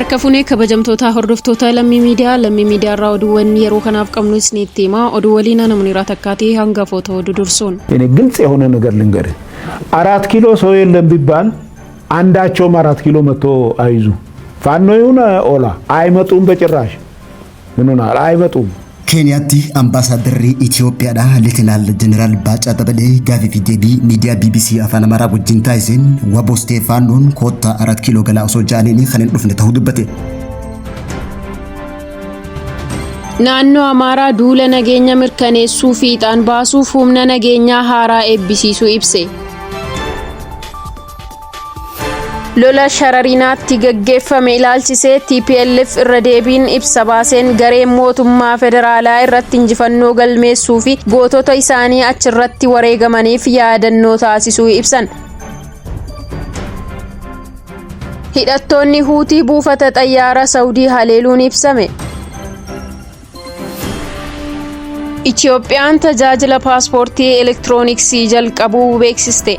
Harka fuunee kabajamtoota hordoftoota Lammii Miidiyaa, Lammii Miidiyaa irraa oduuwwan yeroo kanaaf qabnu isinitti hima. Oduu waliin ana Muniiraa Takkaatii hangafoota oduu dursuun. እኔ ግልጽ የሆነ ነገር ልንገርህ፣ አራት ኪሎ ሰው የለም ቢባል አንዳቸውም አራት ኪሎ መጥቶ አይዙ ፋኖ ይሁን ኦላ አይመጡም፣ በጭራሽ ምን ሆናል? አይመጡም። Keeniyaatti ambaasaadarri Itoophiyaadha Leetinaal Jeneraal Baacaa Dabalee gaafii fi deebii miidiyaa BBC Afaan Amaaraa wajjin taasiseen WBOs ta'e Faannoon koottaa Arat Kiiloo galaa osoo ja'aniin kan hin dhufne ta'uu dubbate. Naannoo Amaaraa duula nageenya mirkaneessuu fiixaan baasuuf humna nageenyaa haaraa eebbisiisuu ibse. Lola Shararinaatti gaggeeffame ilaalchisee TPLF irra deebiin ibsa baaseen gareen mootummaa federaalaa irratti injifannoo galmeessuu fi gootota isaanii achirratti wareegamaniif yaadannoo taasisuu ibsan. Hidhattoonni Huutii buufata xayyaara Saawudii haleeluun ibsame. Itiyoophiyaan tajaajila paaspoortii elektirooniksii jalqabuu beeksiste.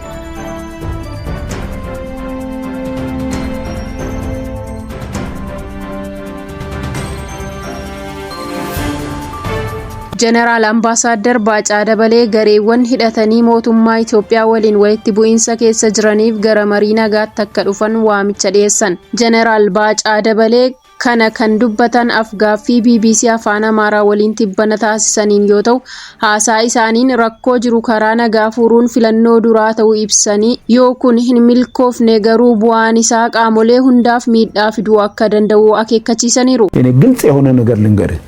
Jeneraal Ambaasaadder Baacaa Dabalee gareewwan hidhatanii mootummaa Itoophiyaa waliin walitti bu'iinsa keessa jiraniif gara marii nagaatti akka dhufan waamicha dhiyeessan. Jeneraal Baacaa Dabalee kana kan dubbatan af-gaaffii BBC Afaan Amaaraa waliin tibbana taasisaniin yoo ta'u, haasaa isaaniin rakkoo jiru karaa nagaa furuun filannoo duraa ta'uu ibsanii, yoo kun hin milkoofne garuu bu'aan isaa qaamolee hundaaf miidhaa fiduu akka danda'u akeekkachiisaniiru. እኔ ግልጽ የሆነ ነገር ልንገርህ፣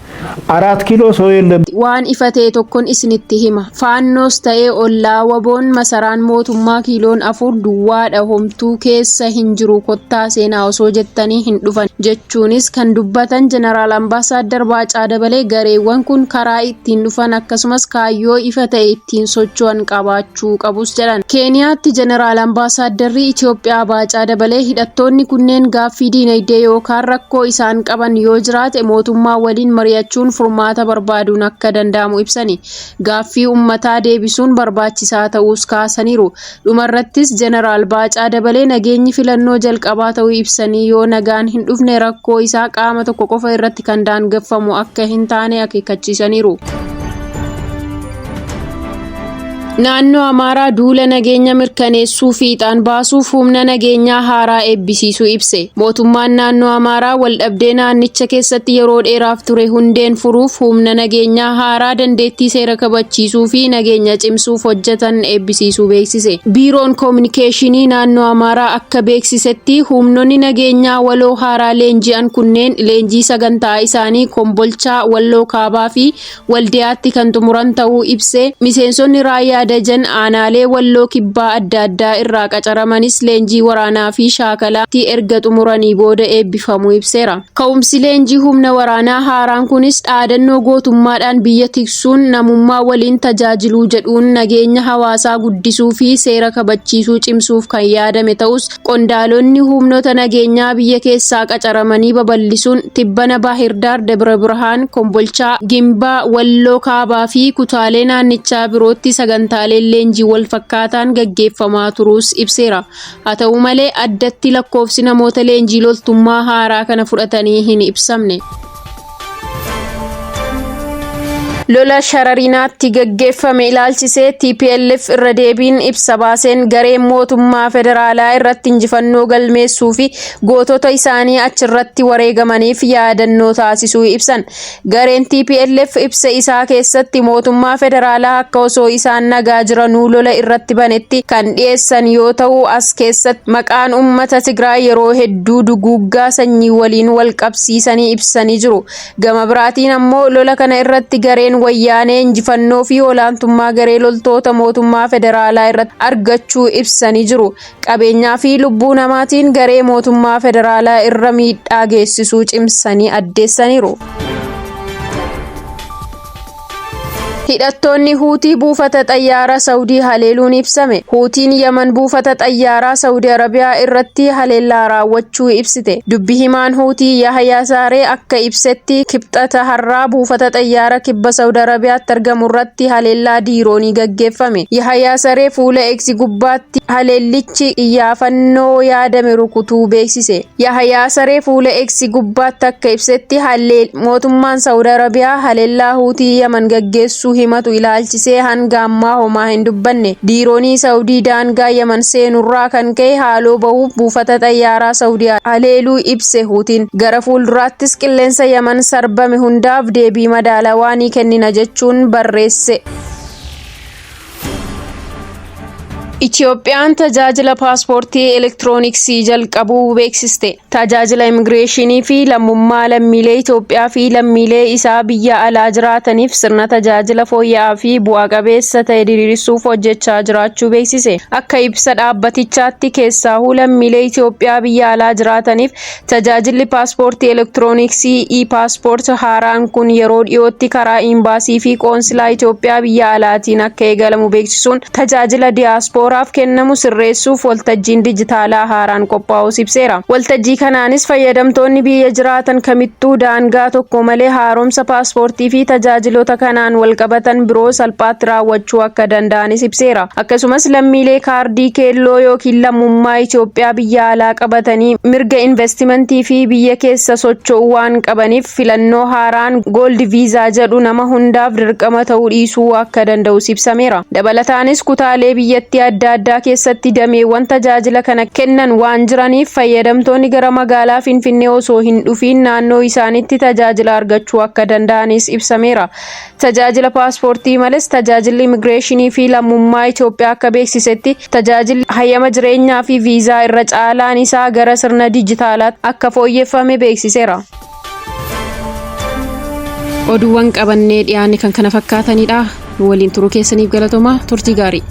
አራት ኪሎ ሰው የለም Waan ifa ta'e tokkon isinitti hima. Faannoos ta'ee ollaa WBOn masaraan mootummaa kiiloon afur duwwaadha homtuu keessa hin jiru kottaa seenaa osoo jettanii hin dhufan jechuunis kan dubbatan Jeneraal Ambaasaadder Baacaa Dabalee gareewwan kun karaa ittiin dhufan akkasumas kaayyoo ifa ta'e ittiin socho'an qabaachuu qabus jedhan. Keeniyaatti Jeneraal Ambaasaaddarri Itoophiyaa Baacaa Dabalee hidhattoonni kunneen gaaffii diinagdee yookaan rakkoo isaan qaban yoo jiraate mootummaa waliin mari'achuun furmaata barbaaduun akka danda'amu ibsani. Gaaffii uummataa deebisuun barbaachisaa ta'uus kaasaniiru. Dhumarrattis Jeneraal Baacaa Dabalee nageenyi filannoo jalqabaa ta'uu ibsanii yoo nagaan hin dhufne rakkoo isaa qaama tokko qofa irratti kan daangeffamu akka hin taane akeekkachiisaniiru. Naannoo Amaaraa duula nageenya mirkaneessuu fiixaan baasuuf humna nageenyaa haaraa eebbisiisuu ibse. Mootummaan naannoo Amaaraa waldhabdee naannicha keessatti yeroo dheeraaf ture hundeen furuuf humna nageenyaa haaraa dandeettii seera kabachiisuu fi nageenya cimsuuf hojjetan eebbisiisuu beeksise. Biiroon Koominikeeshinii naannoo Amaaraa akka beeksisetti humnoonni nageenyaa waloo haaraa leenji'an kunneen leenjii sagantaa isaanii Kombolchaa, Walloo Kaabaa fi Waldiyaatti kan xumuran ta'uu ibse. Miseensonni raayyaa Dajan aanaalee Walloo Kibbaa adda addaa irraa qacaramanis leenjii waraanaa fi shaakalaatti erga xumuranii booda eebbifamuu ibseera. Ka'umsi leenjii humna waraanaa haaraan kunis dhaadannoo gootummaadhaan biyya tiksuun namummaa waliin tajaajiluu jedhuun nageenya hawaasaa guddisuu fi seera kabachiisuu cimsuuf kan yaadame ta'us qondaalonni humnoota nageenyaa biyya keessaa qacaramanii babal'isuun tibbana Baahirdaar, Dabra Birhaan, Kombolchaa, Gimbaa, Walloo Kaabaa fi kutaalee naannichaa birootti sagantaaleen leenjii wal fakkaataan gaggeeffamaa turuus ibseera. Haa ta'u malee addatti lakkoofsi namoota leenjii loltummaa haaraa kana fudhatanii hin ibsamne. Lola Shararinaatti gaggeeffame ilaalchisee TPLF irra deebiin ibsa baaseen gareen mootummaa federaalaa irratti injifannoo galmeessuu fi gootota isaanii achirratti wareegamaniif yaadannoo taasisuu ibsan. Gareen TPLF ibsa isaa keessatti mootummaa federaalaa akka osoo isaan nagaa jiranuu lola irratti banetti kan dhiyeessan yoo ta'u as keessatti maqaan uummata Tigraay yeroo hedduu duguuggaa sanyii waliin wal qabsiisanii ibsanii jiru. Gama biraatiin ammoo lola kana irratti gareen wayyaanee injifannoo fi olaantummaa garee loltoota mootummaa federaalaa irratti argachuu ibsanii jiru. Qabeenyaa fi lubbuu namaatiin garee mootummaa federaalaa irra miidhaa geessisuu cimsanii addeessaniiru. Hidhattoonni Huutii buufata xayyaaraa Saawudii haleeluun ibsame. Huutiin Yaman buufata xayyaaraa Saawudii Arabiyaa irratti haleellaa raawwachuu ibsite. Dubbi himaan Huutii Yahyaa Saaree akka ibsetti kibxata har'aa buufata xayyaaraa kibba Saawudii Arabiyaatti argamu irratti haleellaa diiroonii gaggeeffame. Yahyaa Saaree fuula X gubbaatti Haleellichi xiyyaafannoo yaadame rukutuu beeksise. Yahayaa Saree fuula X gubbaatti akka ibsetti, mootummaan Saawud Arabiyaa haleellaa Huutii Yaman gaggeessuu himatu ilaalchisee hanga ammaa homaa hin dubbanne. Diiroonii Saawudii daangaa Yaman seenurraa kan ka'e haaloo bahuuf buufata xayyaaraa Saawudii haleeluu ibse Huutiin. Gara fuulduraattis qilleensa Yaman sarbame hundaaf deebii madaalawaa ni kennina jechuun barreesse. Itiyoophiyaan tajaajila paaspoortii elektirooniksii jalqabuu beeksiste. Tajaajila immigireeshinii fi lammummaa lammiilee Itiyoophiyaa fi lammiilee isaa biyya alaa jiraataniif sirna tajaajila fooyya'aa fi bu'a qabeessa ta'e diriirsuuf hojjechaa jiraachuu beeksise. Akka ibsa dhaabbatichaatti, keessaahuu lammiilee Itiyoophiyaa biyya alaa jiraataniif tajaajilli paaspoortii elektirooniksii e-passport haaraan kun yeroo dhiyootti karaa imbaasii fi qoonsilaa Itiyoophiyaa biyya alaatiin akka eegalamu beeksisuun, tajaajila diyaaspooraaf kennamu sirreessuuf waltajjiin dijitaalaa haaraan qophaa'us ibseera. Waltajjii kanaanis fayyadamtoonni biyya jiraatan kamittuu daangaa tokko malee haaromsa paaspoortii fi tajaajiloota kanaan walqabatan biroo salphaatti raawwachuu akka danda'anis ibseera. Akkasumas lammiilee kaardii keelloo yookiin lammummaa Itiyoophiyaa biyya alaa qabatanii mirga investimentii fi biyya keessa socho'uu waan qabaniif, filannoo haaraan gold visa jedhu nama hundaaf dirqama ta'uu dhiisuu akka danda'us ibsameera. Dabalataanis kutaalee biyyattii adda addaa keessatti dameewwan tajaajila kana kennan waan jiraniif, fayyadamtoonni gara magaalaa Finfinnee osoo hin dhufiin naannoo isaaniitti tajaajila argachuu akka danda'anis ibsameera. Tajaajila paaspoortii malees, tajaajilli immigireeshinii fi lammummaa Itiyoophiyaa akka beeksisetti, tajaajilli hayyama jireenyaa fi viizaa irra caalaan isaa gara sirna dijitaalaatti akka fooyyeffame beeksiseera. Oduuwwan qabannee dhiyaanne kan kana fakkaatanidha. Nu waliin turuu keessaniif galatoomaa, turtii gaarii.